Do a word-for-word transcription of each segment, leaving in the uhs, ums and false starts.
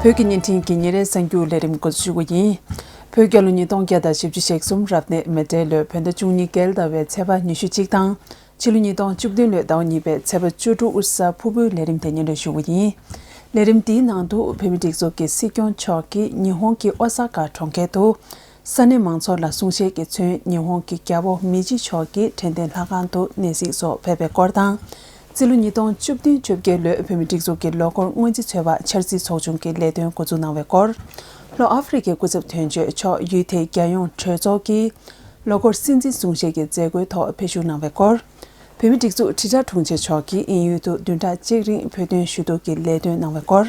བོད་ཀྱི་བརྙན་འཕྲིན་གྱི་ཉིན་རེའི་གསར་འགྱུར་ལས་རིམ་འགོ་འཛུགས་ཞུ་རྒྱུ་ཡིན། བོད་རྒྱལ་ལོ་ཉིས་སྟོང་བརྒྱ་དང་བཞི་བཅུ་ཞེ་གསུམ་རབ་གནས་མེ་སྤྲེལ་ལོའི་བོད་ཟླ་བཅུ་གཉིས་རྒྱལ་ཟླ་བའི་ཚེས་པ་ཉི་ཤུ་གཅིག་དང་། ཕྱི་ལོ་ཉིས་སྟོང་བཅུ་བདུན་ལོའི་ཟླ་བ་གཉིས་པའི་ཚེས་པ་བཅུ་དྲུག་གཟའ་ཕུར་བུའི་ལས་རིམ་དེ་སྙན་སྒྲོན་ཞུ་རྒྱུ་ཡིན། ལས་རིམ་འདིའི་ནང་དུ་བོད་མིའི་སྒྲིག་འཛུགས་ཀྱི་སྲིད་སྐྱོང་མཆོག་གིས་ཉི་ཧོང་གི་ཨོ་ས་ཀ་གྲོང་ཁྱེར་དུ། ས་གནས་མང་ཚོགས་ལ་གསུང་བཤད་ཀྱིས་མཚོན་ཉི་ཧོང་གི་རྒྱལ་པོ་མི་ཇི་མཆོག་གི་དྲན་རྟེན་ལྷ་ཁང་དུ་གནས་གཟིགས་སོགས་ཕེབས་པའི་སྐོར་དང་། རྩིས་ལོ་ཉིས་སྟོང་བཅུ་བདུན་བཅོ་བརྒྱད་ལོའི་བོད་མིའི་སྒྲིག་འཛུགས་ཀྱི་ལོ་འཁོར་སྔོན་རྩིས་ཚོད་དཔག་འཆར་རྩིས་ཚོགས་ཆུང་གི་ལས་དོན་འགོ་འཛུགས་གནང་བའི་སྐོར། ལྷོ་ཨ་ཧྥེ་རི་ཁའི་སྐུ་ཚབ་དོན་གཅོད་མཆོག་ཡུལ་དེའི་རྒྱལ་ཡོངས་གྲོས་ཚོགས་ཀྱི་ལོ་འཁོར་སྲིད་འཛིན་གསུང་བཤད་ཀྱི་མཛད་སྒོའི་ཐོག་ཕེབས་ཞུགས་གནང་བའི་སྐོར། བོད་མིའི་སྒྲིག་འཛུགས་དྲིལ་བསྒྲགས་དྲུང་ཆེ་མཆོག་གིས་དབྱིན་ཡུལ་དུ་བདུན་ཕྲག་གཅིག་རིང་བོད་དོན་ཞུ་གཏུག་གི་ལས་དོན་གནང་བའི་སྐོར།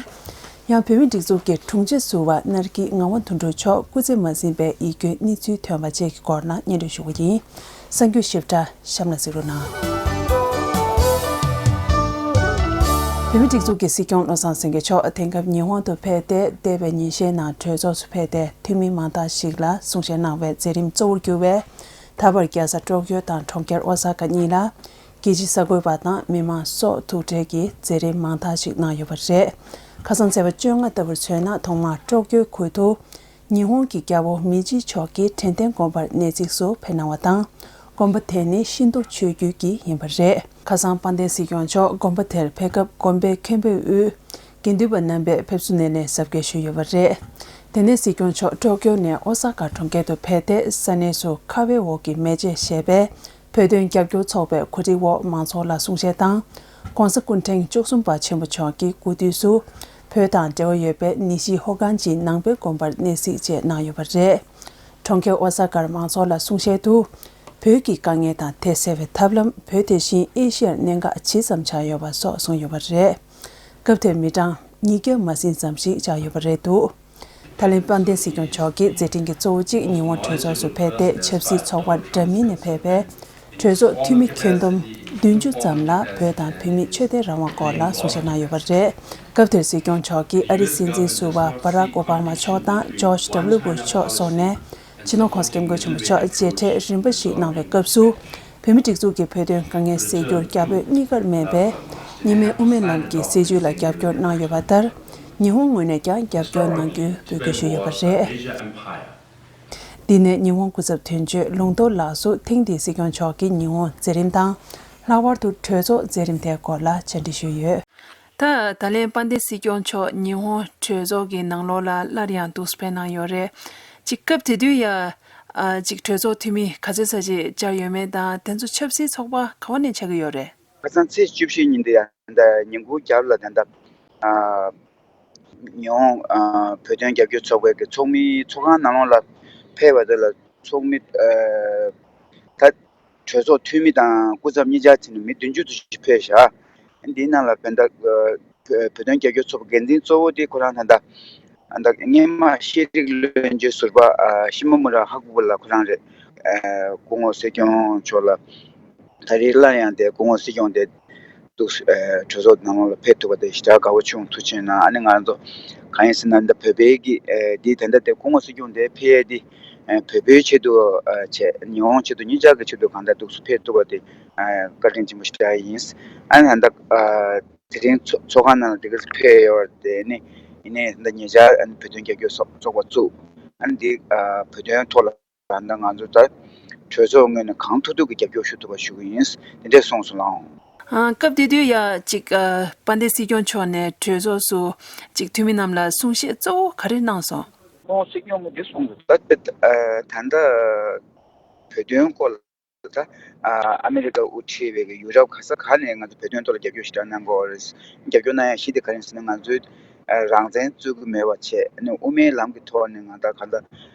ཡང་བོད་མིའི་སྒྲིག་འཛུགས་ཀྱི་དྲུང་ཆེ་ཟུར་པ་ནར་གྱི་ངག་དབང་དོན་གྲུབ་མཆོག་སྐུ་ཚེ་མ་ཟིན་པའི་ཡིད་སྐྱོའི་གནས་ཚུལ་ཐོན་པ་བཅས་ཀྱི་སྐོར་ལ་སྙན་སྒྲོན་ཞུ་རྒྱུ་ཡིན། གསར་འགྱུར་ཞིབ་ཕྲ་གཤམ་ལ་གཟིགས་རོགས་གནང་། བོད་མིའི་སྒྲིག་འཛུགས་ཀྱི་སྲིད་སྐྱོང་བློ་བཟང་སེང་གེ་མཆོག་དེང་སྐབས་ཉི་ཧོང་དུ་ཕེབས་ཏེ་འདས་པའི་ཉིན་ཤས་ནང་གྲོས་ཚོགས་སུ་ཕེབས་ཏེ་འཐུས་མི་མང་དག་ཞིག་ལ་གསུང་བཤད་གནང་བའི་མཛད་རིམ་གཙོ་བོར་གྱུར་བའི། ད་བར་རྒྱལ་ས་ཀྲོ་ཀྱོ་དང་གྲོང་ཁྱེར་ཨོ་ས་ཀ་གཉིས་ལ། རྒྱལ་སྤྱིའི་གསར་འགོད་པ་དང་མི་མང་སོགས་ཐུག་འཕྲད་ཀྱིས་མཛད་རིམ་མང་དག་ཞིག་གནང་ཡོད་པ་རེད། ཁ་སང་ཚེས་པ་བཅོ་ལྔ་ལྟ་བུར་མཚོན་ན་ཐོག་མར་ཀྲོ་ཀྱོའི་ཁུལ་དུ། ཉི་ཧོང་གི་རྒྱལ་པོ་མི་ཇི་མཆོག་གི་དྲན་རྟེན་དགོན་པར་གནས་གཟིགས་སུ་ཕེབས་གནང་བ་དང་། དགོན་པ་དེ་ནི་ཤིན་ཏོ་ཆོས་བརྒྱུད་ཀྱི་ཡིན་པ་རེད། ཁ་སང་དཔལ་ལྡན་སྲིད་སྐྱོང་མཆོག་དགོན་པ་དེར་ཕེབས་སྐབས་དགོན་པའི་མཁན་པོའི་དབུས་དགེ་འདུན་པ་རྣམ་པས་ཕེབས་བསུ་སྣེ་ལེན་གཟབ་རྒྱས་ཞུས་ཡོད་པ་རེད། དེ་ནས་སྲིད་སྐྱོང་མཆོག་ཀྲོ་ཀྱོ་ནས་ཨོ་ས་ཀ་གྲོང་ཁྱེར་དུ་ཕེབས་ཏེ་ས་གནས་སུ་ཁ་བའི་འོག་གི་མེ་ལྕེ་ཞེས་པའི་བོད་དོན་རྒྱབ་སྐྱོར་ཚོགས་པའི་གོ་སྒྲིག་འོག་མང་ཚོགས་ལ་གསུང་བཤད་དང་། ྋགོང་ས་སྐུ་ཕྲེང་བཅུ་གསུམ་པ་ཆེན་པོ་མཆོག་གིས་སྐུ་དུས་སུ་བོད་དང་འབྲེལ་བ་ཡོད་པའི་ནི་ཤི་ཧོ་ཀན་ཇིའི་ནང་པའི་དགོན་པར་གནས་གཟིགས་བཅས་གནང་ཡོད་པ་རེད། གྲོང་ཁྱེར་ཨོ་ས་ཀར་མང་ཚོགས་ལ་གསུང་བཤད་དུ། བོད་ཀྱི་དཀའ་ངལ་དང་དེ་སེལ་བའི་ཐབས་ལམ། བོད་དེ་བཞིན་ཨེ་ཤི་ཡར་གནད་འགག་ཇི་ཙམ་ཆགས་ཡོད་པ་སོགས་གསུངས་ཡོད་པ་རེད། སྐབས་དེར་མི་གྲངས་ཉིས་བརྒྱ་མ་ཟིན་ཙམ་ཞིག་བཅར་ཡོད་པ་རེད་འདུག་ད་ལན་དཔལ་ལྡན་སྲིད་སྐྱོང་མཆོག་གིས་མཛད་འཕྲིན་གྱི་གཙོ་བོ་གཅིག་ཉི་ཧོང་གྲོས་ཚོགས་སུ་ཕེབས་ཏེ་ཆབ་སྲིད་ཚོགས་པ་འདྲ་མིན་ནས་ཕེབས་པའི་གྲོས་ཚོགས་འཐུས་མི་ཁྱོན་བསྡོམས་བདུན་ཅུ་ཙམ་ལ་བོད་དང་བོད་མིའི་ཆོས་དད་རང་དབང་སྐོར་ལ་གསུང་བཤད་གནང་ཡོད་པ་རེད། སྐབས་དེར་སྲིད་སྐྱོང་མཆོག་གིས་ཨ་རིའི་སྲིད་འཛིན་ཟུར་པ་བྷ་རག་ཨོ་བྷ་མ་མཆོག་དང་ཇོརྗ་ཌབ་ལུ་བྷུ་ཤ་མཆོག་སོགས་ནས་སྤྱི་ནོར་ྋགོང་ས་ྋསྐྱབས་མགོན་ཆེན་པོ་མཆོག་མཇལ་འཕྲད་རིམ་པ་ཞིག་གནང་བའི་སྐབས་སུ། བོད་མིའི་སྒྲིག་འཛུགས་ཀྱི་བོད་དོན་དཀའ་ངལ་སེལ་རྒྱུར་རྒྱ་བོད་གཉིས་ཀར་སྨན་པའི་གཉིས་སྨན་དབུ་མའི་ལམ་གྱི་སྲིད་བྱུས་ལ་རྒྱབ་སྐྱོར་གནང་ཡོད་པ་ལྟར། ཉི་ཧོང་ངོས་ནས་ཀྱང་རྒྱབ་སྐྱོར་གནང་རྒྱུའི་འབོད་སྐུལ་ཞུས་ཡོད་པ་རེད། འདི་ནས་ཉི་ཧོང་སྐུ་ཚབ་དོན་གཅོད་ལུང་རྟོགས་ལགས་སུ་ཐེངས་འདིའི་སྲིད་སྐྱོང་མཆོག་གི་ཉི་ཧོང་མཛད་རིམ་དང་། ལྷག་པར་དུ་གྲོས་ཚོགས་མཛད་རིམ་དེའི་སྐོར་ལ་བཅར་འདྲི་ཞུས་ཡོད། ད་ད་ལན་དཔལ་ལྡན་སྲིད་སྐྱོང་མཆོག་ཉི་ཧོང་གྲོས་ཚོགས་ཀྱི་ནང་ལོགས་ལ་སླར་ཡང་འདུག་སེ་ཕེབས་གནང་ཡོད་རེད། ཅིག་སྐབས་དེ་དུས་ཡ། ཨ། ཅིག་གྲོས་ཚོགས་འཐུས་མི་ག་ཚོད་ཙམ་ཅིག་བཅར་ཡོད་མེད་དང་། དེ་ཚོ་ཆབ་སྲིད་ཚོགས་པ་ག་བ་ནས་ཆགས་ཀྱི་ཡོད་རེད། ཁ་སང་ཚེས་བཅུ་བཞི་ཉིན་དེ་ཡང་ད་ཉིན་གུང་རྒྱབ་ལ་ད་ལྟ་ཨ། ཉི་ཧོང་ཨ། བོད་དོན་རྒྱབ་སྐྱོར་ཚོགས་པའི་གི་ཚོགས་མི་ཚོགས་ཁང་ནང་ལོགས་ལ་ཕེབས་པ་དེ་ལ་ཚོགས་མི་ཨ། ད་གྲོས་ཚོགས་འཐུས་མི་དང་སྐུ་ཚབ་གཉིས་ཆ་བྱས་ནས་མི་བདུན་ཅུ་ཙམ་ཞིག་ཕེབས་ཤག་འདིའི་ནང་ལ་བོད་ཟླ་ཨ། བོད་དོན་རྒྱབ་སྐྱོར་ཚོགས་པ་འགན་འཛིན་གཙོ་བོ་དེ་ཁོ་རང་ད་ལྟ་ཨ། ད་སྔོན་མ་ཤེས་རིག་བློན་ཆེན་ཟུར་པ་ཨ། ཤི་མོ་མུ་ར་ཧ་ཀུ་པུ་ལ་ཁོ་རང་རེད། ཨ། སྐུ་ངོ་སྲིད་སྐྱོང་མཆོག་ལ་ད་རེས་སླར་ཡང་དེ་སྐུ་ངོ་སྲིད་སྐྱོང་དེ་འདུག་ཨ། གྲོས་ཚོགས་ནང་ལ་ཕེབས་ཐུབ་པ་དེ་ཞེ་དྲག་དགའ་པོ་བྱུང་། ཐུགས་རྗེ་གནང་། ཨ་ནི་ང་རང་ཚོ་གང་ཡིན་ཟེར་ན་ད་བོད་པའི་གི་ཨ། འདི་ད་ལྟ་དེ་སྐུ་ངོ་སྲིད་སྐྱོང་དེ་ཕེབས་ཡས་འདི་ཨ། བོད་པའི་ཆེད་དུ་ཨ། བྱས། ཉི་ཧོང་ཆེད་དུ་གཉིས་ཆ་གི་ཆེད་དུ་གང་ལྟར་འདུག་སེ་ཕེབས་ཐུབ་པ་དེ་ཨ། བཀའ་དྲིན་ཆེན་པོ་ཞེ་དྲག་ཡིན། ཨ་ནི་ད་ལྟ་ཨ། དེ་རིང་ཚོགས་ཚོགས་ཁང་ནང་ལ་དེ་ག་ཚོད་ཕེབས་ཡོད་རེད། དེ་ནི་ཡིན་ནའི་ད་ཉེ་ཆར་ཨ་ནི་བོད་དོན་རྒྱབ་སྐྱོར་ཚོགས་ཚོགས་པ་བཙུགས། ཨ་ནི་འདི་ཨ། བོད་དོན་ཐོག་ལ་ད་ལྟ་ང་ཚོ་ད་གྲོས་ཚོགས་ངོས་ནས་གང་ཐུབ་ཐུབ་ཀྱི་རྒྱབ་སྐྱོར་ཞུ་ཐུབ་པ་ཞུ་གི་ཡིན། དེ་འདྲས་གསུངས་སོང་ལགས། ཨ། སྐབས་དེ་དུས་ཡ་ཅིག་ཨ། དཔལ་ལྡན་སྲིད་སྐྱོང་མཆོག་ནས་གྲོས་ཚོགས་སུ་ཅིག་འཐུས་མི་རྣམས་ལ་གསུང་བཤད་གཙོ་བོ་ག་རེ་གནང་སོང་། ཁོང་སྲིད་སྐྱོང་གིས་འདི་གསུངས་འདུག་ད་ལྟ་ཨ། ད་ལྟ་བོད་དོན་སྐོར་ལ་ད་ཨ། ཨ་མི་རི་ཀ་དབུ་ཁྲིད་པའི་གི་ཡུ་རོབ་ག་ས་ག་ནས་ང་ཚོ་བོད་དོན་ཐོག་ལ་རྒྱབ་སྐྱོར་ཞེ་དྲག་གནང་གི་ཡོད་རེད། རྒྱབ་སྐྱོར་གནང་ཡ་གཞི་དེ་ག་རེ་ཡིན་ཟེར་ན། ང་ཚོས་ཨ། རང་བཙན་རྩོད་ཀྱི་མེད་པ་བྱས། ཨ་ནི་དབུ་མའི་ལམ་གྱི་ཐོག་ནས་ང་ད་ག་ད་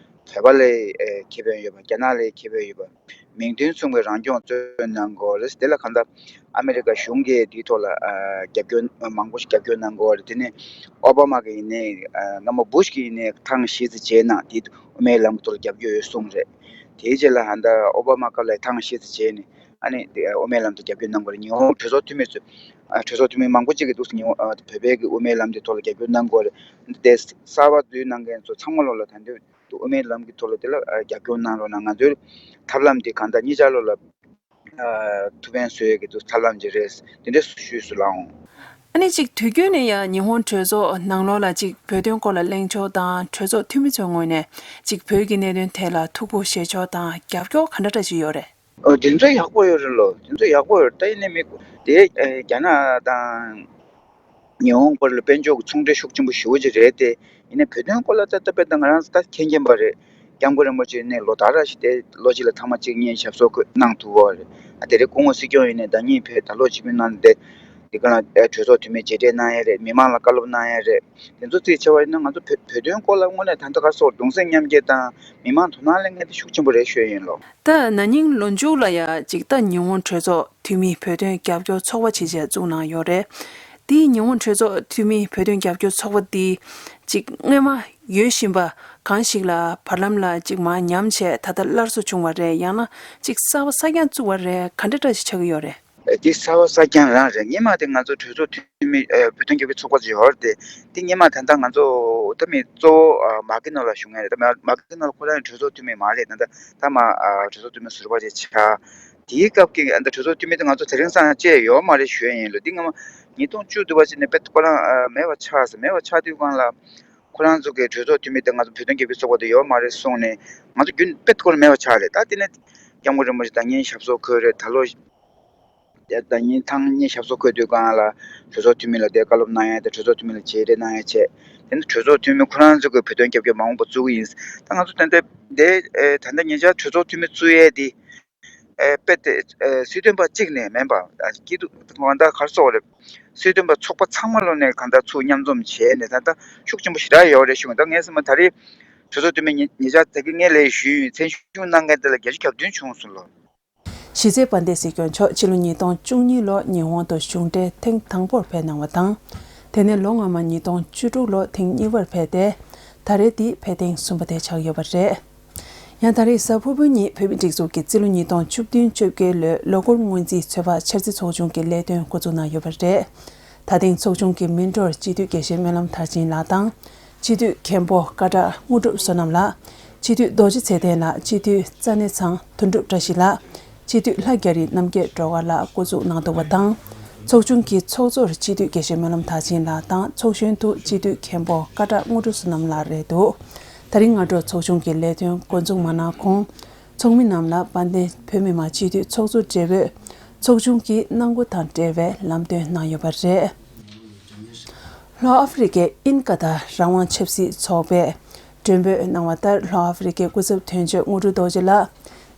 བོད་པ་ལ་ཨ། ཁེ་ཕན་ཡོད་པ། རྒྱ་ནག་ལ་ཁེ་ཕན་ཡོད་པ། མིང་དོན་མཚུངས་པའི་རང་སྐྱོང་རྩོད་གནང་དགོས་རེད། དེ་ལ་གང་ལྟར་ཨ་མི་རི་ཀ་གཞུང་གིས་དེའི་ཐོག་ལ་ཨ། རྒྱབ་སྐྱོར་མང་པོ་ཞིག་རྒྱབ་སྐྱོར་གནང་དགོས་རེད། དེ་ནས་ཨོ་བྷ་མ་གིས་ཡིན་ནའི་ཨ། སྔ་མོ་བྷུ་ཤ་གིས་ཡིན་ནའི་ཐེངས་བཞི་ཙམ་བྱས་ནས་དེའི་དབུ་མའི་ལམ་གྱི་ཐོག་ལ་རྒྱབ་སྐྱོར་ཡོད་གསུངས་རེད། དེའི་རྗེས་ལ་ད་ལྟ་ཨོ་བྷ་མ་སྐབས་ལ་ཐེངས་བཞི་ཙམ་བྱས་ནས་ཨ་ནི་དེ་དབུ་མའི་ལམ་དུ་རྒྱབ་སྐྱོར་གནང་དགོས་རེད། ཉི་ཧོང་གྲོས་ཚོགས་འཐུས་མི་ཚོས་ཨ། གྲོས་ཚོགས་འཐུས་མི་མང་པོ་ཅིག་གིས་འདུག་ཉི་ཧོང་ཨ། བོད་པའི་གི་དབུ་མའི་ལམ་དེའི་ཐོག་ལ་རྒྱབ་སྐྱོར་གནང་དགོས་རེད། དེ་གསར་པ་འཛུལ་གནང་མཁན་ཚོ་ཚང་མ་ལོག་ལ་ད་འདོད། དབུ་མའི་ལམ་གྱི་ཐོག་ལ་དེ་ལ་ཨ། རྒྱབ་སྐྱོར་གནང་རོགས་གནང་། ང་ཚོའི་ཐབས་ལམ་དེ་གང་ལྟར་གཉིས་ཆར་ལོག་ལ་ཨ། ཐུགས་ཕན་གསོས་ཀྱི་འདུག་ཐབས་ལམ་ཅིག་རེད། དེ་འདྲ་ཞུས་སུ་ལའང་ ཨ་ནི་ཅིག་དུས་རྒྱུན་ནས་ཡང་ཉི་ཧོང་གྲོས་ཚོགས་ནང་ལོགས་ལ་ཅིག་བོད་དོན་སྐོར་ལ་གླེང་ཕྱོགས་དང་གྲོས་ཚོགས་འཐུས་མི་ཚོའི་ངོས་ནས་ཅིག་བོད་ཀྱི་གནད་དོན་ཐད་ལ་ཐུགས་ཁུར་བཞེས་ཕྱོགས་དང་རྒྱབ་སྐྱོར་ག་འདྲ་འདྲ་ཞིག་ཡོད་རེད། ཨོ་དེ་ཚོ་ཡག་པོ་ཡོད་རེད་ལོ། དེ་ཚོ་ཡག་པོ་ཡོད་རེད། ད་ཡིན་ནའི་མི་དེ་ཨེ་རྒྱ་ནག་དང་ཉི་ཧོང་སྐོར་ལ་དཔལ་འབྱོར་གྱི་ཚོང་འབྲེལ་ཤུགས་ཆེན་པོ་ཞེ་པོ་ཅིག་རེད་དེ། ཡིན་ནའི་བོད་དོན་སྐོར་ལ་ད་ལྟ་དཔེ་ད་ང་རང་ད་མཁྱེན་མཁྱེན་པ་རེད། སྐྱབས་མགོན་རིན་པོ་ཆེ་ནས་ལོ་ལྟར་ར་ཞིག་དེ་ལོ་གཅིག་ལ་ཐེངས་མ་གཅིག་གཉིས་ཞབས་སོར་འཁོད་གནང་ཐུབ་པ་རེད། ཨ་དེ་རིང་སྐུ་ངོ་སྲིད་སྐྱོང་ཡིན་ནའི་ཟླ་གཉིས་བོད་ད་ལོ་བྱེད་མུས་གནང་སྟེ། དེ་ག་ལ་ཨེ་གྲོས་ཚོགས་འཐུས་མི་མཇལ་འཕྲད་གནང་ཡ་རེད། མི་མང་ལ་བཀའ་སློབ་གནང་ཡ་རེད། དེ་ཚོ་རྩིས་ཆེ་བ་ཡིན་ན་ང་ཚོ་བོད་བོད་དོན་སྐོར་ལ་དངོས་གནས་ད་ལྟ་ག་སོགས་གདུང་སེམས་མཉམ་སྐྱེད་དང་མི་མང་དོ་སྣང་གླེང་མཁན་དེ་ཤུགས་ཆེན་པོ་རེད་ཞུ་ཡ་ཡིན་ལོ། ད་ན་ནིང་ལོ་མཇུག་ལ་ཡ་ཅིག་ད་ཉི་ཧོང་གྲོས་ཚོགས་འཐུས་མི་བོད་དོན་རྒྱབ་སྐྱོར་ཚོགས་པ་ཅིག་བཅས་བཙུགས་གནང་ཡོད་རེད། དེའི་ཉི་ཧོང་གྲོས་ཚོགས་འཐུས་མི་བོད་དོན་རྒྱབ་སྐྱོར་ཚོགས་པ་འདི་ཅིག་སྔོན་མ་ཡོད་བཞིན་པ་གང་ཞིག་ལ་བར་ལམ་ལ་ཅིག་མར་ཉམས་བྱས་ད་ལྟ་སླར་གསོ་བྱུང་བ་རེད། ཡང་ན་ཅིག་གསར་པ་གསར་རྐྱང་བཙུགས་པ་རེད། ག་འདྲ་འདྲ་ཞིག་ཆགས་ཀྱི་ཡོད་རེད། འདི་གསར་པ་གསར་རྐྱང་རང་རེད། སྔོན་མ་དེ་ང་ཚོ་གྲོས་ཚོགས་འཐུས་མི་ཨ་བོད་དོན་རྒྱབ་སྐྱོར་ཚོགས་པ་ཅིག་ཡོད་རེད་དེ། འདི་སྔོན་མ་ད་ལྟ་ང་ཚོ་ད་མི་གཙོ་བོ་ཨ་མ་ཀི་ནོ་ལགས་བཞུགས་མཁན་རེད། ད་མ་མ་ཀི་ནོ་ལགས་ཁོ་རང་གྲོས་ཚོགས་འཐུས་མི་མ་རེད། ད་ལྟ་ད་མ་ཨ་གྲོས་ཚོགས་འཐུས་མི་ཟུར་པ་ཅིག་ཆགས། དེའི་སྐབས་ཀྱི་ཨ་ད་གྲོས་ཚོགས་འཐུས་མི་དེ་ང་ཚོ་དེ་རིང་སང་བཅད་ཡོད་མ་རེད་ཞུ་ཡ་ཡིན་ལོ། འདི་སྔ་མ་ཉིས་སྟོང་བཅུ་དུ་བ་ཅིག་ནས་དཔེ་ཁོ་རང་ཨ་མེད་པ་ཆགས་ཟེར། མེད་པ་ཆགས་དུས་སྒང་ལ་ཁོ་རང་ཚོ་གི་གྲོས་ཚོགས་འཐུས་མི་དེ་ང་ཚོ་བོད་དོན་རྒྱབ་སྐྱོར་ཚོགས་པ་དེ་ཡོད་མ་རེད་གསུངས་ནས་ང་ཚོ་རྒྱུན་དཔེ་ཁོ་རང་མེད་པ་ཆགས་རེད། ད་དེ་ནས་སྐྱབས་མགོན་རིན་པོ་ཆེ་ཟླ་ཉིན་ཞབས་སོར་འཁོད་རེད། ད་ལོ་ཟླ་ཉིན་ཐེངས་གཉིས་ཞབས་སོར་འཁོད་དུས་སྒང་ལ་གྲོས་ཚོགས་འཐུས་མི་ལ་དེ་བཀའ་སློབ་གནང་ཡ་དེ་གྲོས་ཚོགས་འཐུས་མི་ལ་མཇལ་འཕྲད་གནང་ཡ་བྱས། དེ་ནས་གྲོས་ཚོགས་འཐུས་མི་ཁོ་རང་ཚོ་གི་བོད་དོན་རྒྱབ་སྐྱོར་མ་འོངས་པ་བཙུགས་ཀྱི་ཡིན། ད་ང་ཚོ་ད་ལྟ་དེ་ཨེ་ད་ལྟ་ཉེ་ཆར་གྲོས་ཚོགས་འཐུས་མི་བཙུགས་ཡས་དེ་ཨེ་དཔེ་དེ་ཨེ་སྲིད་དོན་པ་གཅིག་ནས་མིན་པ་ཨ་སྐྱིད་སྡུག་གང་ལྟར་ག་རེ་ཟེར་དགོས་རེད། སྲིད་དོན་པ་ཚོགས་པ་ཚང་མ་ལོ་ནས་གང་ལྟར་ཚུར་མཉམ་འཛོམས་བྱས་ནས་ད་ལྟ་ཤུགས་ཆེན་པོ་ཞེ་དྲག་ཡོད་རེད་ཞུ། ད་ངས་བསམ་ན་ད་རེས་གྲོས་ཚོགས་འཐུས་མི་ཉེ་ཉེ་ཆར་ད་གིན་ངས་ལས་ཞུས་ཡོད། མཚན་ཞུ་གནང་མཁན་དེ་ལ་བརྒྱ་ཆ་གྱ་བདུན་བྱུང་སོང་ལོ། གཞི་རྩའི་དཔལ་ལྡན་སྲིད་སྐྱོང་མཆོག་ཕྱི་ལོ་ཉིས་སྟོང་བཅུ་གཉིས་ལོར་ཉི་ཧོང་དུ་གཞུང་འབྲེལ་ཐེངས་དང་པོར་ཕེབས་གནང་བ་དང་། དེ་ནས་ལོ་སྔ་མ་ཉིས་སྟོང་བཅུ་དྲུག་ལོར་ཐེངས་གཉིས་པར་ཕེབས་ཏེ། ད་རེས་འདི་ཕེབས་ཐེངས་གསུམ་པ་དེ་ཆགས་ཡོད་པ་རེད། ཡང་ད་རེས་གཟའ་ཕུར་བུ་ཉིན་བོད་མིའི་སྒྲིག་འཛུགས་ཀྱི་རྩིས་ལོ་ཉིས་སྟོང་བཅུ་བདུན་བཅོ་བརྒྱད་ལོའི་ལོ་འཁོར་སྔོན་རྩིས་ཚོད་དཔག་འཆར་རྩིས་ཚོགས་ཆུང་གི་ལས་དོན་འགོ་འཛུགས་གནང་ཡོད་པ་རེད། ད་ཐེངས་ཚོགས་ཆུང་གི་མི་འགྲོར་སྤྱི་འཐུས་དགེ་བཤེས་སྨོན་ལམ་མཐར་ཕྱིན་ལགས་དང་། སྤྱི་འཐུས་མཁན་པོ་ཀ་བཀྲ་དངོས་གྲུབ་བསོད་ནམས་ལགས། སྤྱི་འཐུས་རྡོ་རྗེ་ཚེ་བརྟན་ལགས། སྤྱི་འཐུས་རྩ་གནས་ཚང་དོན་གྲུབ་བཀྲ་ཤིས་ལགས། སྤྱི་འཐུས་ལྷ་རྒྱ་རི་རྣམ་རྒྱལ་སྒྲོལ་དཀར་ལགས་འགོ་འཛུགས་གནང་འདུག་པ་དང་། ཚོགས་ཆུང་གི་ཚོགས་གཙོར་སྤྱི་འཐུས་དགེ་བཤེས་སྨོན་ལམ་མཐར་ཕྱིན་ལགས་དང་། ཚོགས་གཞོན་དུ་སྤྱི་འཐུས་མཁན་པོ་ཀ་བཀྲ་དངོས་གྲུབ་བསོད་ནམས་ལགས་རེད་འདུག་ད་རིང་སྔ་དྲོ་ཚོགས་ཆུང་གི་ལས་དོན་འགོ་འཛུགས་མ་གནང་གོང་། ཚོགས་མི་རྣམས་ལ་དཔལ་ལྡན་བོད་མི་མང་སྤྱི་འཐུས་ཚོགས་གཙོ་སྦྲེལ་པོས་ཚོགས་ཆུང་གི་གནང་སྒོ་དང་འབྲེལ་བའི་ལམ་སྟོན་གནང་ཡོད་པ་རེད། ལྷོ་ཨ་ཧྥེ་རི་ཁའི་ཨིན་ཀ་ད་རང་དབང་ཆབ་སྲིད་ཚོགས་པས་མགྲོན་འབོད་གནང་བ་ལྟར། ལྷོ་ཨ་ཧྥེ་རི་ཁའི་སྐུ་ཚབ་དོན་གཅོད་དངོས་གྲུབ་རྡོ་རྗེ་ལགས།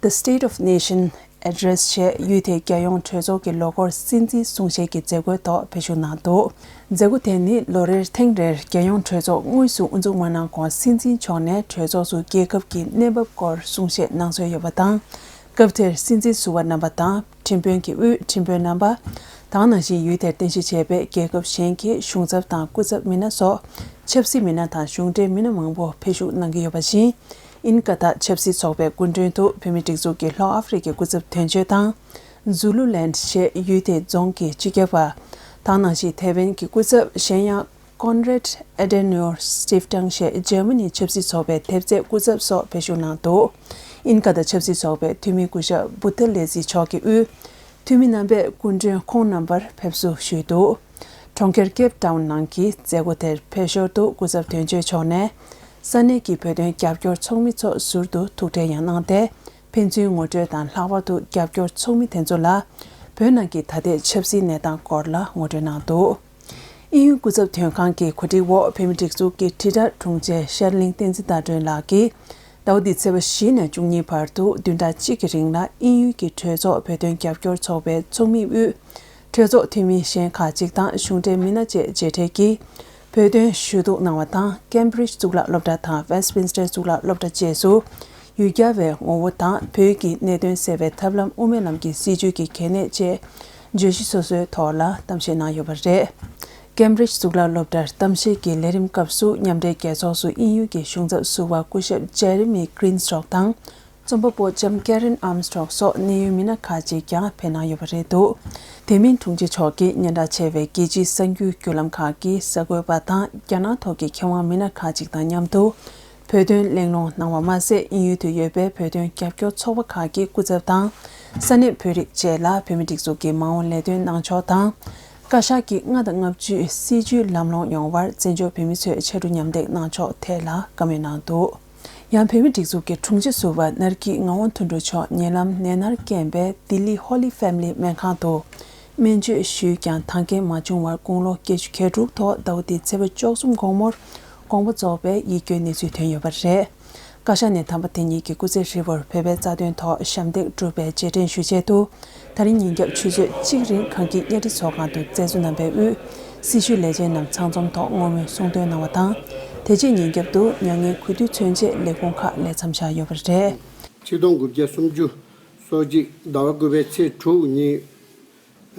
The State of Nation Address ཞེས་ཡུལ་དེའི་རྒྱལ་ཡོངས་གྲོས་ཚོགས་ཀྱི་ལོ་འཁོར་སྲིད་འཛིན་གསུང་བཤད་ཀྱི་མཛད་སྒོའི་ཐོག་བོད་བཞུགས་གནང་འདུག་མཛད་སྒོ་དེ་ནི་ལོ་རེར་ཐེངས་རེར་རྒྱལ་ཡོངས་གྲོས་ཚོགས་དངོས་སུ་དབུ་འཛུགས་མ་གནང་གོང་སྲིད་འཛིན་མཆོག་ནས་གྲོས་ཚོགས་སུ་རྒྱལ་ཁབ་ཀྱི་གནས་བབ་སྐོར་གསུང་བཤད་གནང་སྲོལ་ཡོད་པ་དང་། སྐབས་དེར་སྲིད་འཛིན་ཟུར་པ་རྣམ་པ་དང་། ཁྲིམས་དཔོན་གྱི་དབུས་ཁྲིམས་དཔོན་རྣམ་པ་དང་། ནང་བཞིན་ཡུལ་དེར་རྟེན་གཞི་བྱས་པའི་རྒྱལ་ཁབ་གཞན་གྱི་གཞུང་ཚབ་དང་སྐུ་ཚབ་མི་སྣ་སོགས་ཆབ་སྲིད་མི་སྣ་དང་གཞུང་འབྲེལ་མི་སྣ་མང་པོ་ཕེབས་ཞུགས་གནང་གི་ཡོད་པ་བཞིན། ཨིན་ཀ་ད་ཆབ་སྲིད་ཚོགས་པའི་སྐུ་མགྲོན་དུ་བོད་མིའི་སྒྲིག་འཛུགས་ཀྱི་ལྷོ་ཨ་ཧྥེ་རི་ཁའི་སྐུ་ཚབ་དོན་གཅོད་དང་། ཛུ་ལུ་ལན་ཞེས་ཡུལ་དེའི་རྫོང་གི་སྤྱི་ཁྱབ་པ་དང་། ནང་བཞིན་ཐེ་ཝན་གྱི་སྐུ་ཚབ། གཞན་ཡང་། Konrad Adenauer Stiftung ཞེས་འཇར་མ་ནིའི་ཆབ་སྲིད་ཚོགས་པའི་ཐེབས་རྩའི་སྐུ་ཚབ་སོགས་ཕེབས་ཞུགས་གནང་འདུག་ཨིན་ཀ་ད་ཆབ་སྲིད་ཚོགས་པའི་འཐུས་མི་སྐུ་ཞབས་བུ་ཐ་ལེ་ཛི་མཆོག་གི་དབུས། འཐུས་མི་རྣམ་པས་སྐུ་མགྲོན་ཁོང་རྣམ་པར་ཕེབས་བསུ་ཞུས་འདུག་གྲོང་ཁྱེར་ཀེབ་ཏའུན་ནང་གི་མཛད་སྒོ་དེར་ཕེབས་ཞོར་དུ་སྐུ་ཚབ་དོན་གཅོད་མཆོག་ནས། ས་གནས་ཀྱི་བོད་དོན་རྒྱབ་སྐྱོར་ཚོགས་མི་ཚོ་ཟུར་དུ་ཐུག་འཕྲད་ཡང་གནང་སྟེ། ཕན་ཚུན་ངོ་སྤྲོད་དང་། ལྷག་པར་དུ་རྒྱབ་སྐྱོར་ཚོགས་མི་དེ་ཚོ་ལ་བོད་ནང་གི་ད་ལྟའི་ཆབ་སྲིད་གནས་སྟངས་སྐོར་ལ་ངོ་སྤྲོད་གནང་འདུག་དབྱིན་ཡུལ་སྐུ་ཚབ་དོན་ཁང་གི་གོ་སྒྲིག་འོག་བོད་མིའི་སྒྲིག་འཛུགས་ཀྱི་དྲིལ་བསྒྲགས་དྲུང་ཆེ་ཤར་གླིང་བསྟན་འཛིན་ཟླ་སྒྲོན་ལགས་ཀྱིས། ཟླ་བ་འདིའི་ཚེས་པ་བཞི་ནས་བཅུ་གཉིས་བར་དུ་བདུན་ཕྲག་གཅིག་གི་རིང་ལ་དབྱིན་ཡུལ་གྱི་གྲོས་ཚོགས་བོད་དོན་རྒྱབ་སྐྱོར་ཚོགས་པའི་ཚོགས་མིའི་དབུས། གྲོས་ཚོགས་འཐུས་མི་གཞན་ཁག་ཅིག་དང་གཞུང་འབྲེལ་མི་སྣ་བཅས་མཇལ་འཕྲད་ཀྱིས། བོད་དོན་ཞུ་གཏུག་གནང་བ་དང་། ཀེམ་བྷྲིཇ་གཙུག་ལག་སློབ་གྲྭ་དང་ཝེ་སི་ཊི་མིན་སི་ཊར་གཙུག་ལག་སློབ་གྲྭ་བཅས་སུ། ཡུལ་གྱར་བའི་ངོ་བོ་དང་། བོད་ཀྱི་གནད་དོན་གསལ་བའི་ཐབས་ལམ་དབུ་མའི་ལམ་གྱི་སྲིད་བྱུས་ཀྱི་གལ་གནད་བཅས་བརྗོད་གཞི་སོ་སོའི་ཐོག་ལ་གཏམ་བཤད་གནང་ཡོད་པ་རེད། ཀེམ་བྷྲིཇ་གཙུག་ལག་སློབ་གྲྭར་གཏམ་བཤད་ཀྱི་ལས་རིམ་སྐབས་སུ། མཉམ་འབྲེལ་རྒྱལ་ཚོགས་སུ་དབྱིན་ཡུལ་གྱི་གཞུང་ཚབ་ཟུར་པ་སྐུ་ཞབས་ཇེ་རེ་མི་གྷི་རིན་སི་ཊོག་དང་། རྩོམ་པ་པོ་ལྕམ་ཀེ་རིན་ཨརམ་སི་ཊོག་སོགས་གནད་ཡོད་མི་སྣ་ཁག་ཅིག་ཀྱང་ཕེབས་གནང་ཡོད་པ་རེད་འདུག་དེ་མིན་དྲུང་ཆེ་མཆོག་གིས་སྙན་གྲགས་ཆེ་བའི་རྒྱལ་སྤྱིའི་གསར་འགྱུར་བརྒྱུད་ལམ་ཁག་གི་གསར་འགོད་པ་དང་། རྒྱ་ནག་ཐོག་གི་མཁས་དབང་མི་སྣ་ཁག་ཅིག་དང་མཉམ་དུ། བོད་དོན་གླེང་སློང་གནང་བ་མ་ཟད། དབྱིན་ཡུལ་དུ་ཡོད་པའི་བོད་དོན་རྒྱབ་སྐྱོར་ཚོགས་པ་ཁག་གི་སྐུ་ཚབ་དང་། ས་གནས་བོད་རིགས་བཅས་ལ་བོད་མིའི་སྒྲིག་འཛུགས་ཀྱི་མ་འོངས་ལས་དོན་གནང་ཕྱོགས་དང་། བཀའ་ཤག་གིས་ལྔ་དང་ལྔ་བཅུའི་སྲིད་བྱུས་ལམ་ལྷོང་ཡོང་བར་བཙན་བྱོལ་བོད་མི་ཚོས་ཕྱར་གྲུ་མཉམ་འདེགས་གནང་ཕྱོགས་ཐད་ལ་བཀའ་མོལ་གནང་འདུག། ཡང་བོད་མིའི་སྒྲིག་འཛུགས་ཀྱི་དྲུང་ཆེ་ཟུར་པ་ནར་གྱི་ངག་དབང་དོན་གྲུབ་མཆོག་ཉེ་ལམ་ནད་མནར་རྐྱེན་པས་ལྡི་ལི་ཧོ་ལི་ཕེ་མི་ལི་སྨན་ཁང་དུ་སྨན་བཅོས་ཞུས་ཀྱང་ཐང་རྐྱེན་མ་བྱུང་བར་དགུང་ལོ་བརྒྱད་ཅུ་གྱ་དྲུག་ཐོག་ཟླ་བ་འདིའི་ཚེས་པ་བཅུ་གསུམ་དགོང་མོར་དགོངས་པ་རྫོགས་པའི་ཡིད་སྐྱོའི་གནས་ཚུལ་ཐོན་ཡོད་པ་རེད། བཀའ་ཤག་ནས་དམ་པ་དེ་ཉིད་ཀྱི་སྐུ་ཚེ་ཧྲིལ་པོར་བོད་པའི་རྩ་དོན་ཐོག་ཞབས་འདེགས་སྒྲུབ་པའི་རྗེས་དྲན་ཞུ་ཆེད་དུ། ད་རིང་ཉིན་རྒྱབ་ཆུ་ཚོད་གཅིག་རིང་གངས་སྐྱིད་གཉའ་ཁྲི་ཚོགས་ཁང་དུ་བཙན་བཟུང་རྣམ་པའི་དབུས་སྲི་ཞུ་ལས་བྱེད་རྣམས་ཚང་འཛོམས་ཐོག་བསྔོ་སྨོན་གསུང་འདོན་གནང་བ་དང་། དེ་རྗེས་ཉིན་རྒྱབ་ཏུ་མྱ་ངན་གུས་འདུད་མཚོན་ཆེད་ལས་ཁུངས་ཁག་ལས་མཚམས་བཞག་ཡོད་པ་རེད། ཆིག་སྟོང་དགུ་བརྒྱ་སུམ་ཅུ། སོ་གཅིག་ཟླ་བ་དགུ་པའི་ཚེས་དྲུག་ཉིན།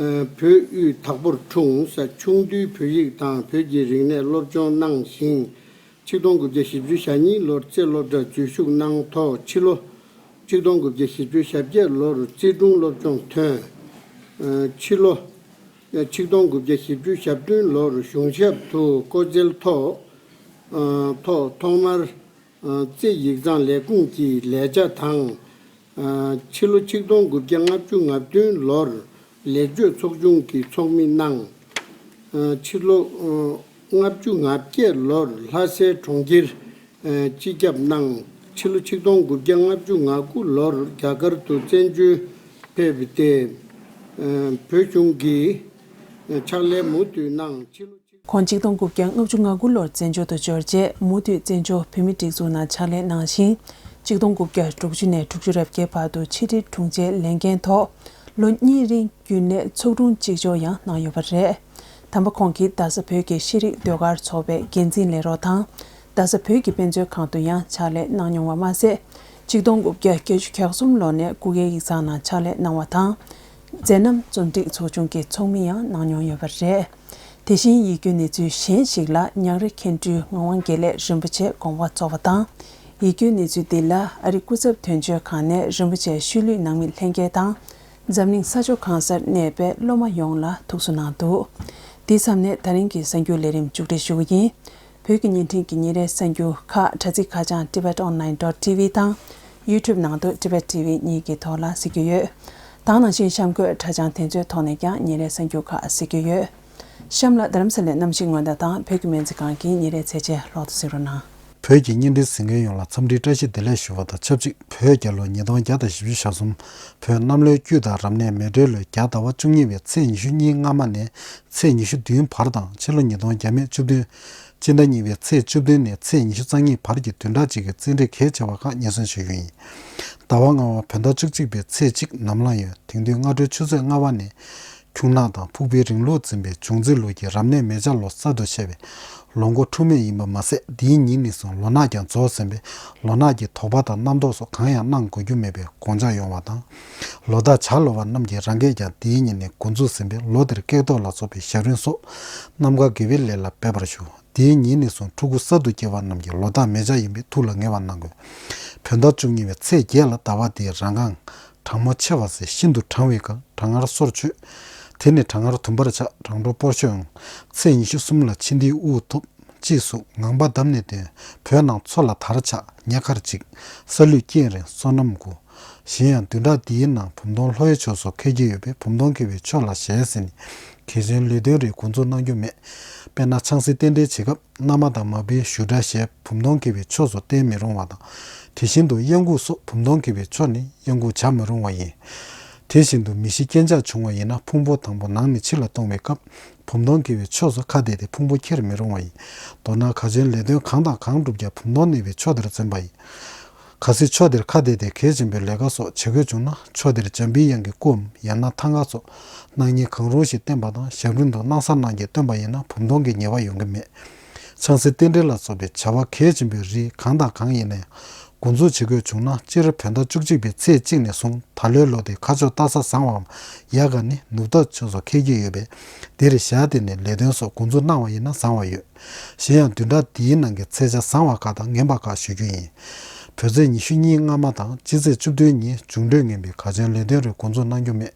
ཨ། བོད་དབུས་དྭགས་པོར་འཁྲུངས། ཆུང་དུས་བོད་ཡིག་དང་བོད་ཀྱི་རིག་གནས་སློབ་སྦྱོང་གནང་ཞིང་། ཆིག་སྟོང་དགུ་བརྒྱ་བཞི་བཅུ་ཞེ་གཉིས་ལོར་རྩེ་སློབ་གྲྭར་འཛུལ་ཞུགས་གནང་ཐོག་ཕྱི་ལོ་ཆིག་སྟོང་དགུ་བརྒྱ་བཞི་བཅུ་ཞེ་བརྒྱད་ལོར་རྩིས་དྲུང་སློབ་སྦྱོང་ཐོན། ཨ། ཕྱི་ལོ་ཆིག་སྟོང་དགུ་བརྒྱ་བཞི་བཅུ་ཞེ་བདུན་ལོར་གཞུང་ཞབས་ཏུ་བསྐོ་འཛུལ་ཐོག་ཨ། ཐོག་ཐོག་མར། ཨ། རྩེ་ཡིག་ཚང་ལས་ཁུངས་ཀྱི་ལས་བྱ་དང་། ཨ། ཕྱི་ལོ་ཆིག་སྟོང་དགུ་བརྒྱ་ལྔ་བཅུ་ང་བདུན་ལོར་ལེགས་བཅོས་ཚོགས་ཆུང་གི་ཚོགས་མི་གནང་། ཨ། ཕྱི་ལོ་ཨ། ལྔ་བཅུ་ང་བརྒྱད་ལོར་ལྷ་སའི་གྲོང་ཁྱེར། ཨ། སྤྱི་ཁྱབ་གནང་། ཕྱི་ལོ་ཆིག་སྟོང་དགུ་བརྒྱ་ལྔ་བཅུ་ང་དགུ་ལོར་རྒྱ་གར་དུ་བཙན་བྱོལ་ཕེབས་ཏེ། ཨ། བོད་གཞུང་གི་ཕྱག་ལས་མུ་མཐུད་གནང་། ཕྱི་ལོ་ཆིག་ཁོང་ཆིག་སྟོང་དགུ་བརྒྱ་ལྔ་བཅུ་ང་དགུ་ལོར་བཙན་བྱོལ་དུ་འབྱོར་རྗེས་མུ་མཐུད་བཙན་བྱོལ་བོད་མིའི་སྒྲིག་འཛུགས་ནང་ཕྱག་ལས་གནང་ཞིང་། ཆིག་སྟོང་དགུ་བརྒྱ་དྲུག་ཅུ་ནས་དྲུག་ཅུ་རེ་བརྒྱད་བར་དུ་ཕྱི་དྲིལ་དྲུང་ཆེའི་ལས་འགན་ཐོག་ལོ་གཉིས་རིང་རྒྱུན་ལས་ཚོགས་དྲུང་གཅིག་ལྕོགས་ཡང་གནང་ཡོད་པ་རེད། དམ་པ་ཁོང་གིས་རྡ་ས་བོད་ཀྱི་ཤེས་རིག་ཟློས་གར་ཚོགས་པའི་འགན་འཛིན་ལས་རོགས་དང་། རྡ་ས་བོད་ཀྱི་དཔེ་མཛོད་ཁང་དུ་ཡང་ཕྱག་ལས་གནང་མྱོང་བ་མ་ཟད། ཆིག་སྟོང་དགུ་བརྒྱ་བརྒྱད་ཅུ་གྱ་གསུམ་ལོ་ནས་སྐུ་སྒེར་ཡིག་ཚང་ནང་ཕྱག་ལས་གནང་བ་དང་། མཛད་རྣམ་རྩོམ་སྒྲིག་ཚོགས་ཆུང་གི་ཚོགས་མི་ཡང་གནང་མྱོང་ཡོད་པ་རེད། དེ་བཞིན་ཡིད་སྐྱོའི་གནས་ཚུལ་གཞན་ཞིག་ལ། ཉང་རེ་མཁན་སྤྲུལ་ངག་དབང་དགེ་ལེགས་རིན་པོ་ཆེ་དགོངས་པ་རྫོགས་པ་དང་། ཡིད་སྐྱོའི་གནས་ཚུལ་འདི་ལ་ཨ་རི་སྐུ་ཚབ་དོན་གཅོད་ཁང་ནས་རིན་པོ་ཆེའི་ཤུལ་ལུས་ནང་མི་ལྷན་རྒྱས་དང་། འཛམ་གླིང་ས་ཕྱོགས་གང་སར་གནས་པའི་སློབ་མ་ཡོངས་ལ་ཐུགས་གསོ་གནང་འདུག། འདི་མཚམས་ནས་ད་རིང་གི་གསར་འགྱུར་ལས་རིམ་མཇུག་སྒྲིལ་ཞུ་གི་ཡིན། བོད་ཀྱི་བརྙན་འཕྲིན་གྱི་ཉིན་རེའི་གསར་འགྱུར་ཁག་དྲ་ཚིགས་ཁ་བྱང་tibet online dot tv དང་YouTube ནང་དུ་Tibet TV གཉིས་ཀྱི་ཐོག་ལ་གཟིགས་རྒྱུ་ཡོད། ད་ག་ནང་བཞིན་གཤམ་འཁོད་དྲ་བྱང་དེ་ཚོའི་ཐོག་ནས་ཀྱང་ཉིན་རེའི་གསར་འགྱུར་ཁག་གཟིགས་རྒྱུ་ཡོད། གཤམ་ལ་རྡ་རམ་ས་ལའི་གནམ་གཤིས་སྔོན་བརྡ་དང་བོད་ཀྱི་སྨན་རྩིས་ཁང་གི་ཉིན་རེའི་ཚེས་ཆེན་ལོག་ཏུ་གཟིགས་རོགས་གནང་། བོད་ཀྱི་བརྙན་འཕྲིན་གཟིགས་མཁན་ཡོངས་ལ་འཚམས་འདྲིའི་བཀྲ་ཤིས་བདེ་ལེགས་ཞུ་བ་དང་ཆབས་ཅིག་བོད་རྒྱལ་ལོ་ཉིས་སྟོང་བརྒྱ་དང་བཞི་བཅུ་ཞེ་གསུམ། བོད་གནམ་ལོའི་དཀྱུས་དང་རབ་གནས་མེ་སྤྲེལ་ལོའི་རྒྱ་ཟླ་བ་བཅུ་གཉིས་པའི་ཚེས་ཉི་ཤུ་གཉིས་སྔ་མ་ནས་ཚེས་ཉི་ཤུ་བདུན་བར་དང་ཕྱི་ལོ་ཉིས་སྟོང་བརྒྱ་མེད་བཅུ་བདུན། སྤྱི་ཟླ་གཉིས་པའི་ཚེས་བཅུ་བདུན་ནས་ཚེས་ཉི་ཤུ་རྩ་གཉིས་བར་གྱི་བདུན་ཕྲག་གཅིག་གི་རྩིས་འབྲས་གལ་ཆེ་བ་ཁག་ངེས་གསོལ་ཞུ་རྒྱུ་ཡིན། ཟླ་བ་ལྔ་པ་བོད་ཟླ་བཅུ་གཅིག་པའི་ཚེས་གཅིག་ནམ་ལངས་ཡོད། དེང་དུས་སྔ་དྲོའི་ཆུ་ཚོད་ལྔ་པ་ནས། ཁྱུང་ནག་དང་ཕུག་པའི་རིང་ལུགས་འཛིན་པའི་འབྱུང་རྩིས་ལུགས་ཀྱི་རབ་གནས་མེ་བྱ་ལོ་གསར་དུ་བཤད་པའི་ལོ་འགོ་འཁྲུག་མེད་ཡིན་པ་མ་ཟད། འདིའི་ཉིན་ནས་བཟུང་ལོ་ནག་ཀྱང་རྫོགས་ཟིན་པས། ལོ་ནག་གི་དོགས་པ་དང་རྣམ་རྟོག་སོགས་གང་ཡང་གནང་དགོས་རྒྱུ་མེད་པའི་དགོངས་འཇགས་ཡོང་བ་དང་། ལོ་རྟགས་བྱ་ལོ་བ་རྣམས་ཀྱི་རང་སྐད་ཀྱང་འདིའི་ཉིན་ནས་འགོ་འཛུགས་ཟིན་པས། ལོ་འདིར་སྐྱེས་ཐོག་ལ་སོགས་པའི་ཞབས་རིམ་སོགས་རྣམ་དཀར་དགེ་བའི་ལས་ལ་འབད་པར་ཞུ། འདིའི་ཉིན་ནས་བཟུང་ཕྲུ་གུ་གསར་དུ་སྐྱེས་པ་རྣམས་ཀྱི་ལོ་རྟགས་མེ་བྱ་ཡིན་པས་ཐུགས་ལ་ངེས་པ་གནང་དགོས། བོད་ཟླ་བཅུ་གཉིས་པའི་ཚེས་བརྒྱད་ལ་ཟླ་བ་འདིའི་རང་རྐང་གྲང་མོ་ཆེ་བ་ཟེར་ཤིན་ཏུ་གྲང་བའི་སྐབས་གྲང་ངར་སོར་ཆུད། དེ་ནི་གྲང་ངར་དུམ་བར་ཆགས། གྲང་དྲོ་སྤོར་ཤོག་ཡོང་། ཚེས་ཉི་ཤུ་གསུམ་ལ་ཕྱི་འདིའི་དབུགས་ཐོབ། གཅེས་སུ་ངང་པ་བསྡམས་ནས་ཐོན། བོད་ནང་མཚོ་ལ་དར་ཆགས། ཉེ་ཁར་གཅིག། ས་ལུད་སྐྱེན་རན། སོ་ནམ་དགུ། གཞན་ཡང་བདུན་ཕྲག་འདིའི་ནང་བུམ་སྡོང་ལྷོ་ཡི་ཕྱོགས་སུ་འཁེལ་གྱི་ཡོད་པས་བུམ་སྡོང་འཁེལ་བའི་ཕྱོགས་ལ་ཞལ་གཟིགས་ནས་གལ་ཆེན་ལས་དོན་རིགས་འགོ་འཛུགས་གནང་རྒྱུ་མེད། དཔེར་ན་ཆང་སའི་རྟེན་འབྲེལ་བྱེད་སྐབས་མནའ་མ་དང་མ་བུའི་བཞུགས་གྲལ་ཞལ་བུམ་སྡོང་འཁེལ་བའི་ཕྱོགས་སུ་བསྟན་མི་རུང་བ་དང་། དེ་བཞིན་དུ་གཡང་འགུགས་སོགས་བུམ་སྡོང་འཁེལ་བའི་ཕྱོགས་ནས་གཡང་འགུགས་བྱ་མི་རུང་བ་ཡིན། དེ་བཞིན་དུ་མི་ཤི་རྐྱེན་ཆག་བྱུང་བ་ཡིན་ན་ཕུང་པོ་དང་པོ་ནང་ནས་ཕྱི་ལ་གཏོང་བའི་སྐབས་བུམ་སྡོང་འཁེལ་བའི་ཕྱོགས་སུ་ཁ་གཏད་དེ་ཕུང་པོ་འཁྱེར་མི་རུང་བ་ཡིན། མདོར་ན་གལ་ཆེན་ལས་དོན་གང་དང་གང་བསྒྲུབ་ཀྱང་བུམ་སྡོང་གནས་པའི་ཕྱོགས་དེར་འཛིན་པ་ཡིན། གལ་སྲིད་ཕྱོགས་དེར་ཁ་གཏད་དེ་གལ་ཆེན་པོའི་ལས་ཀ་སོགས་བྱེད་དགོས་བྱུང་ན་ཕྱོགས་དེར་འཇམ་པའི་དབྱངས་ཀྱི་སྐུའམ་ཡང་ན་ཐང་ག་སོགས་སྣང་བརྙན་གང་རུང་ཞིག་བསྟན་པ་དང་ཞབས་རིམ་དུ་སྣང་གསལ་སྣང་བརྒྱད་བཏོན་པ་ཡིན་ན་བུམ་སྡོང་གི་ཉེས་པ་ཡོང་གི་མེད། ཆང་སའི་རྟེན་འབྲེལ་ལ་སོགས་པའི་བྱ་བ་གལ་ཆེན་པོའི་རིགས་གང་དང་གང་ཡིན་ན་ཡང་འགོ་འཛུགས་བྱེད་དགོས་བྱུང་ན་སྤྱིར་བོད་ཟླ་བཅུ་གཅིག་པའི་ཚེས་གཅིག་ནས་བཟུང་ད་ལོའི་ལོ་དེ་ཁ་ཕྱོགས་སྟག་གཟའ་བཟང་བའམ་ཡག་ག་ནི་ནུབ་སྟོད་ཕྱོགས་སུ་འཁེལ་གྱི་ཡོད་པས་འདིར་ཞལ་གཏད་ནས་ལས་དོན་སོགས་འགོ་འཛུགས་གནང་བ་ཡིན་ན་བཟང་བ་ཡོད། གཞན་ཡང་བདུན་ཕྲག་འདིའི་ནང་གི་ཚེས་ཆ་བཟང་བ་ཁག་དང་ངན་པ་ཁག་ཞུ་རྒྱུ་ཡིན། བོད་ཚེས་ཉི་ཤུ་གཉིས་སྔ་མ་དང་སྤྱི་ཚེས་བཅུ་བདུན་ཉིན་འབྱུང་འཕྲོད་ངན་པའི་གལ་ཆེན་ལས་དོན་རིགས་འགོ་འཛུགས་གནང་རྒྱུ་མེད།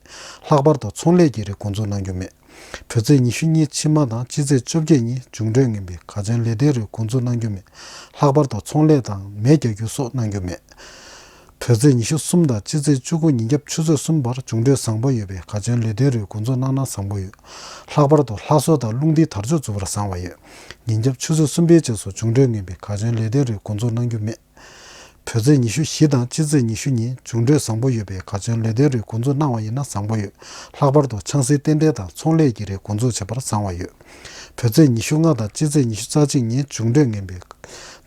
ལྷག་པར་དུ་ཚོང་ལས་ཀྱི་རིགས་འགོ་འཛུགས་གནང་རྒྱུ་མེད། བོད་ཚེས་ཉི་ཤུ་གཉིས་ཕྱི་མ་དང་སྤྱི་ཚེས་བཅོ་བརྒྱད་ཉིན་འབྱུང་འཕྲོད་ངན་པའི་གལ་ཆེན་ལས་དོན་རིགས་འགོ་འཛུགས་གནང་རྒྱུ་མེད། ལྷག་པར་དུ་ཚོང་ལས་དང་མེ་རྒྱག་རྒྱུ་སོགས་གནང་རྒྱུ་མེད། བོད་ཚེས་ཉི་ཤུ་གསུམ་དང་སྤྱི་ཚེས་བཅུ་དགུ་ཉིན་རྒྱབ་ཆུ་ཚོད་གསུམ་བར་འབྱུང་འཕྲོད་བཟང་པོ་ཡོད་པས་ག་བྱུང་ལས་དོན་རིགས་འགོ་འཛུགས་གནང་ན་བཟང་པོ་ཡོད། ལྷག་པར་དུ་ལྷ་གསོལ་དང་རླུང་རྟའི་དར་ལྕོག་འཛུགས་པར་བཟང་བ་ཡོད། ཉིན་རྒྱབ་ཆུ་ཚོད་གསུམ་པའི་རྗེས་སུ་འབྱུང་འཕྲོད་ངན་པས་ག་བྱུང་ལས་དོན་རིགས་འགོ་འཛུགས་གནང་རྒྱུ་མེད། བོད་ཚེས་ཉི་ཤུ་བཞི་དང་སྤྱི་ཚེས་ཉི་ཤུ་ཉིན་འབྱུང་འཕྲོད་བཟང་པོ་ཡོད་པས་ག་བྱུང་ལས་དོན་རིགས་འགོ་འཛུགས་གནང་བ་ཡིན་ན་བཟང་པོ་ཡོད། ལྷག་པར་དུ་ཆང་སའི་རྟེན་འབྲེལ་དང་ཚོང་ལས་ཀྱི་རིགས་འགོ་འཛུགས་བྱེད་པར་བཟང་བ་ཡོད། བོད་ཚེས་ཉི་ཤུ་ལྔ་དང་སྤྱི་ཚེས་ཉི་ཤུ་རྩ་གཅིག་ཉིན་འབྱུང་འཕྲོད་ངན་པའི་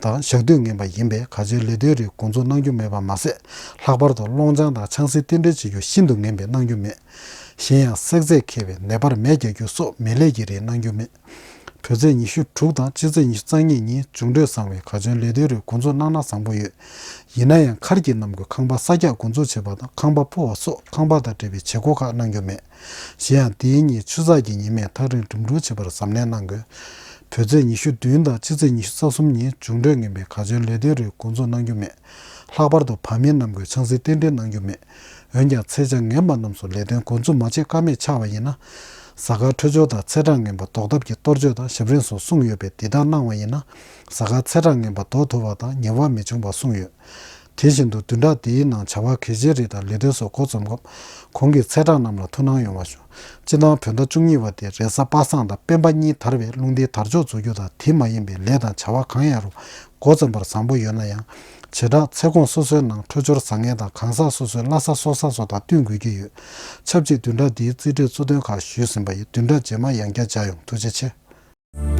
དང་ཞག་དུས་ངན་པ་ཡིན་པས་ག་བྱུང་ལས་དོན་རིགས་འགོ་འཛུགས་གནང་རྒྱུ་མེད་པ་མ་ཟད། ལྷག་པར་དུ་སློང་ཆང་དང་ཆང་སའི་རྟེན་འབྲེལ་བྱེད་རྒྱུ་ཤིན་ཏུ་ངན་པས་གནང་རྒྱུ་མེད། གཞན་ཡང་བསྲེག་རྫས་འཁེལ་བའི་ནད་པར་མེ་རྒྱག་རྒྱུ་སོགས་མེ་ལས་ཀྱི་རིགས་གནང་རྒྱུ་མེད། བོད་ཚེས་ཉི་ཤུ་དྲུག་དང་སྤྱི་ཚེས་ཉི་ཤུ་རྩ་གཉིས་ཉིན་འབྱུང་འཕྲོད་བཟང་བས་ག་བྱུང་ལས་དོན་རིགས་འགོ་འཛུགས་གནང་ན་བཟང་པོ་ཡོད། ཡིན་ན་ཡང་མཁར་གྱི་གནམ་སྒོས་ཁང་པ་ས་འཁྱག་འགོ་འཛུགས་བྱེད་པ་དང་ཁང་པ་སྤོ་བ་སོགས་ཁང་པ་དང་འབྲེལ་བའི་བྱེད་སྒོ་ཁག་གནང་རྒྱུ་མེད། གཞན་ཡང་དེའི་ཉིན་ཆུ་ཚགས་ཀྱི་ཉི་མས་ཐག་རིང་འགྲིམ་འགྲུལ་བྱེད་པར་གཟབ་ནན་གནང་དགོས། བོད་ཚེས་ཉི་ཤུ་བདུན་དང་སྤྱི་ཚེས་ཉི་ཤུ་རྩ་གསུམ་ཉིན་འབྱུང་འཕྲོད་ངན་པས་ག་བྱུང་ལས་དོན་རིགས་འགོ་འཛུགས་གནང་རྒྱུ་མེད། ལྷག་པར་དུ་བར་མའི་གནམ་སྒོས་ཆང་སའི་རྟེན་འབྲེལ་གནང་རྒྱུ་མེད། འོན་ཀྱང་ཚེས་ཆ་ངན་པ་རྣམས་སུ་ལས་དོན་འགོ་འཛུགས་མ་བྱེད་ཀ་མེད་ཆགས་པ་ཡིན་ན། གཟའ་སྐར་འཕྲོད་སྦྱོར་དང་ཚེས་གྲངས་ངན་པ་ཟློག་ཐབས་ཀྱི་གཏོར་བཅོས་དང་ཞབས་རིམ་སོགས་གསུངས་ཡོད་པས་འདི་ལྟར་གནང་བ་ཡིན་ན། གཟའ་སྐར་ཚེས་གྲངས་ངན་པ་ཟློག་ཐུབ་པ་དང་ཉེས་པ་མི་འབྱུང་བ་གསུངས་ཡོད། དེ་བཞིན་དུ་བདུན་ཕྲག་འདིའི་ནང་བྱ་བ་གལ་ཆེའི་རིགས་དང་ལས་དོན་སོགས་འགོ་རྩོམ་སྐབས་གོང་གི་ཚེས་གྲངས་རྣམས་ལ་ཐུགས་སྣང་ཡོང་བ་ཞུ། སྤྱི་བཏང་བོད་ཟླ་བཅུ་གཉིས་པ་དེ་རེས་གཟའ་པ་སངས་དང་སྤེན་པ་གཉིས་དར་བས་རླུང་རྟའི་དར་ལྕོག་འཛུགས་རྒྱུ་དང་དེ་མ་ཡིན་པའི་ལས་དང་བྱ་བ་གང་ཡང་རུང་འགོ་རྩོམ་པར་བཟང་པོ་ཡོད་ན་ཡང་། བྱེ་བྲག་ཚེས་གོང་སོ་སོའི་ནང་འཕྲོད་སྦྱོར་བཟང་ངན་དང་གང་ཟག་སོ་སོའི་བླ་གཟའ་སྲོག་གཟའ་སོགས་དང་བསྟུན་དགོས་ཀྱི་ཡོད། ཆབས་ཅིག་བདུན་ཕྲག་འདིའི་རྩིས་འབྲས་གཙོ་དོན་ཁག་ཞུས་ཟིན་པ་ཡིན། བདུན་ཕྲག་རྗེས་མ་ཡང་བསྐྱར་མཇལ་ཡོང་། ཐུགས་རྗེ་ཆེ།